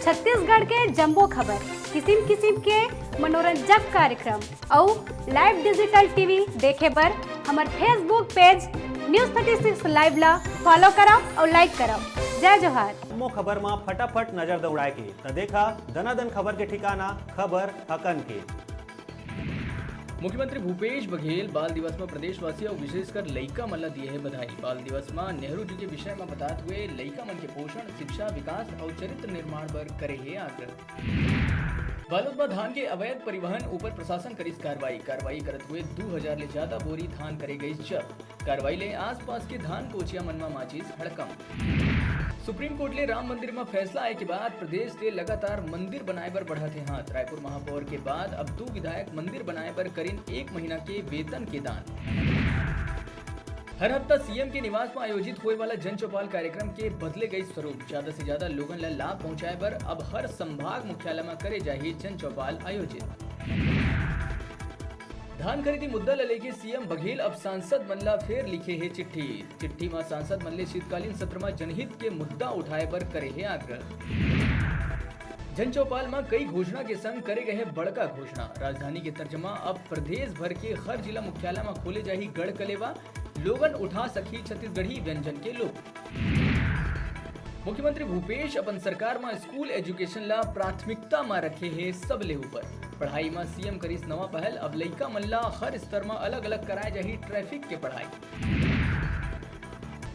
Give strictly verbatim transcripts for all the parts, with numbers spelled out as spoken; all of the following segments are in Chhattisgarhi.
छत्तीसगढ़ के जम्मो खबर, किसिम किसिम के मनोरंजक कार्यक्रम अउ live digital T V देखे बर हमर Facebook page News thirty six live ला follow करव अउ like करव। जय जोहार। जम्मो खबर म फटाफट नजर दौड़ाए के त देखा दनादन खबर के ठिकाना खबर हकन के। मुख्यमंत्री भूपेश बघेल बाल दिवस म प्रदेशवासी अउ विशेषकर लइका मन ल दिए हे बधाई। बाल दिवस म नेहरू जी के विषय म बतात हुए लइका मन के पोषण, शिक्षा, विकास अउ चरित्र निर्माण बर करे हे आग्रह। बालोद म धान के अवैध परिवहन ऊपर प्रशासन करिस कार्रवाई। कार्रवाई करत हुए दू हजार ले ज्यादा बोरी धान करे गइस जब्त। कार्रवाई ले आसपास के धान कोचिया मन म माचिस हड़कंप। सुप्रीम कोर्ट ले राम मंदिर म फैसला आए के बाद प्रदेश ले लगातार मंदिर बनाए बर बढ़त हे हाथ। रायपुर महापौर के बाद अब दू विधायक मंदिर बनाए बर करिन एक महीना के वेतन के दान। हर हफ्ता सीएम के निवास म आयोजित होए वाला जनचौपाल कार्यक्रम के बदले गई स्वरूप। ज्यादा से ज्यादा लोगन ल लाभ पहुंचाए बर अब हर संभाग मुख्यालय म करे जाही जनचौपाल आयोजित। धान खरीदी मुद्दा ल लेके सीएम बघेल अब सांसद मन ल फेर लिखे हे चिट्ठी। चिट्ठी म सांसद मन ले शीतकालीन सत्र म जनहित के मुद्दा उठाए बर करे हे आग्रह। जनचौपाल म कई घोषणा के संग करे गए हे बड़का घोषणा। राजधानी के तर्जमा अब प्रदेश भर के हर जिला मुख्यालय म खोले जाही गढ़ कलेवा। लोगन उठा सकही छत्तीसगढ़ी व्यंजन के लुत्फ। मुख्यमंत्री भूपेश अपन सरकार म स्कूल एजुकेशन ला प्राथमिकता म रखे हे सबले ऊपर। पढ़ाई म सीएम करिस नवा पहल, अब लइका मन ला हर स्तर म अलग-अलग कराए जाही ट्रैफिक के पढ़ाई।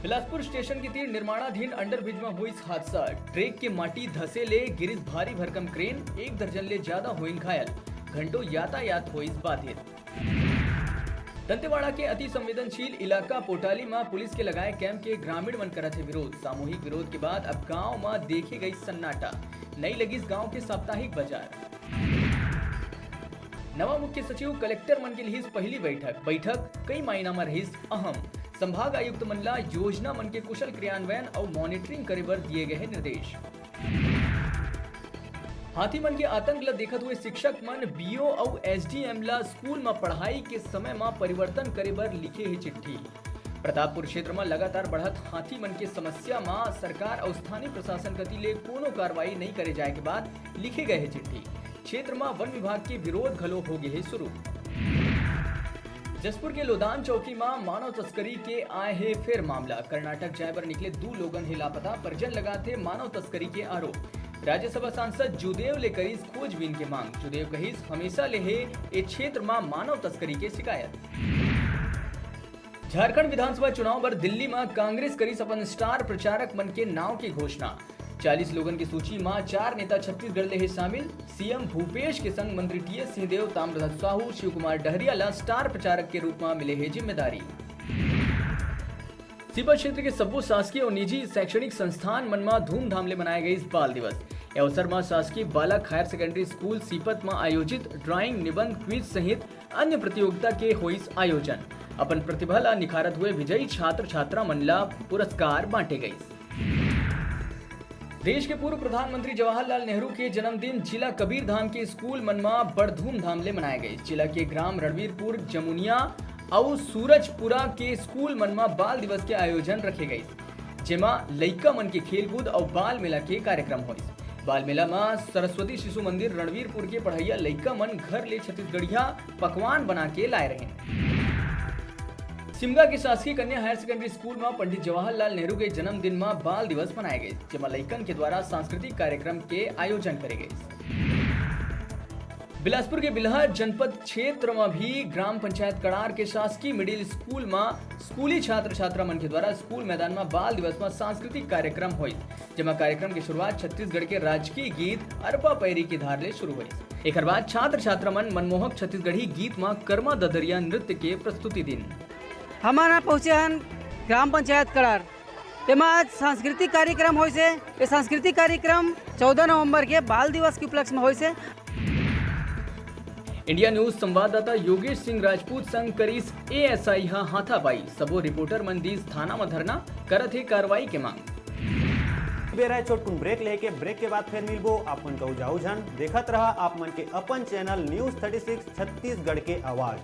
बिलासपुर स्टेशन के तीर निर्माणाधीन अंडरब्रिज म होइस हादसा, ट्रैक के माटी धसे ले गिरिस भारी भरकम क्रेन, एक दर्जन ले ज्यादा होइन घायल, घंटों यातायात होइस बाधित। दंतेवाड़ा के अति संवेदनशील इलाका पोटाली म पुलिस के लगाए कैंप के ग्रामीण मन करत हे विरोध। सामूहिक विरोध के बाद अब गांव म देखे गई सन्नाटा। नई लगिस गांव के साप्ताहिक बाजार। नवा मुख्य सचिव कलेक्टर मन के लिहिस पहली बैठक। बैठक कई मायना म रहिस अहम। संभाग आयुक्त मन ला योजना मन के कुशल क्रियान्वयन अउ मॉनिटरिंग करे बर दिए गए हे निर्देश। हाथी मन के आतंक ल देखत हुए शिक्षक मन बीओ अउ एसडीएम ल स्कूल म पढ़ाई के समय म परिवर्तन करे बर लिखे हे चिट्ठी। प्रतापपुर क्षेत्र म लगातार बढ़त हाथी मन के समस्या म सरकार अउ स्थानीय प्रशासन कति ले कोनो कार्रवाई नइ करे जाए के बाद लिखे गए हे चिट्ठी। क्षेत्र म वन विभाग के विरोध घलो हो गे हे शुरू। जशपुर के लोदान चौकी म मानव तस्करी के आए हे फेर मामला। कर्नाटक जाए बर निकले दू लोगन हे लापता, परिजन लगाथे मानव तस्करी के आरोप। राज्यसभा सांसद जूदेव ले करिस खोजबीन के मांग। जूदेव कहिस, हमेशा ले हे ए क्षेत्र म मानव तस्करी के शिकायत। झारखंड विधानसभा चुनाव बर दिल्ली म कांग्रेस करिस अपन स्टार प्रचारक मन के नाव के घोषणा। चालीस लोगन के सूची म चार नेता छत्तीसगढ़ ले हे शामिल। सीएम भूपेश के संग मंत्री टीएस सिंहदेव, ताम्रध्वज साहू, शिवकुमार डहरिया ला स्टार प्रचारक के रूप म मिले हे जिम्मेदारी। सीपत क्षेत्र के सब्बो शासकीय अउ निजी शैक्षणिक संस्थान मन म धूमधाम ले मनाए गइस बाल दिवस। ए अवसर म शासकीय बालक हायर सेकेंडरी स्कूल सीपत म आयोजित ड्राइंग, निबंध, क्विज सहित अन्य प्रतियोगिता के होइस आयोजन। अपन प्रतिभा ला निखारत हुए विजयी छात्र छात्रा मन ला पुरस्कार बांटे गइस। देश के पूर्व प्रधानमंत्री जवाहरलाल नेहरू के जन्मदिन जिला कबीरधाम के स्कूल मन म बड़ धूमधाम ले मनाए गइस। जिला के ग्राम रणवीरपुर, जमुनिया अउ सूरजपुरा के स्कूल मन म बाल दिवस के आयोजन रखे गइस, जेमा लइका मन के खेलकूद अउ बाल मेला के कार्यक्रम होइस। बाल मेला म सरस्वती शिशु मंदिर रणवीरपुर के पढ़इया लइका मन घर ले छत्तीसगढ़िया पकवान बना के लाए रहिन। सिमगा के शासकीय कन्या हायर सेकेंडरी स्कूल म पंडित जवाहरलाल नेहरू के जन्मदिन म बाल दिवस मनाए गए, जेमा लइकन के द्वारा सांस्कृतिक कार्यक्रम के आयोजन करे गए। बिलासपुर के बिल्हा जनपद क्षेत्र म भी ग्राम पंचायत कड़ार के शासकीय मिडिल स्कूल म स्कूली छात्र छात्रा मन के द्वारा स्कूल मैदान म बाल दिवस म सांस्कृतिक कार्यक्रम होइस, जेमा कार्यक्रम के शुरुआत छत्तीसगढ़ के राजकीय गीत अरपा पैरी के धार ले शुरू होइस। एकर बाद छात्र छात्रा मन मनमोहक छत्तीसगढ़ी गीत म कर्मा ददरिया नृत्य के प्रस्तुति दिन। हमन ह पहुंचे हन ग्राम पंचायत कड़ार, तेमा आज सांस्कृतिक कार्यक्रम होइस हे। ये सांस्कृतिक कार्यक्रम चौदह नवंबर के बाल दिवस के उपलक्ष्य में होइस हे। इंडिया न्यूज संवाददाता योगेश सिंह राजपूत संग करिस एएसआई ह हाथापाई। सबो रिपोर्टर मन दिस थाना म धरना, करत हे कार्रवाई के मांग। बेरा हे छोटकुन ब्रेक लेके, ब्रेक के बाद फेर मिलबो। आप मन कहू जाऊ झन, देखत रहा आप मन के अपन channel news thirty six Chhattisgarh के आवाज।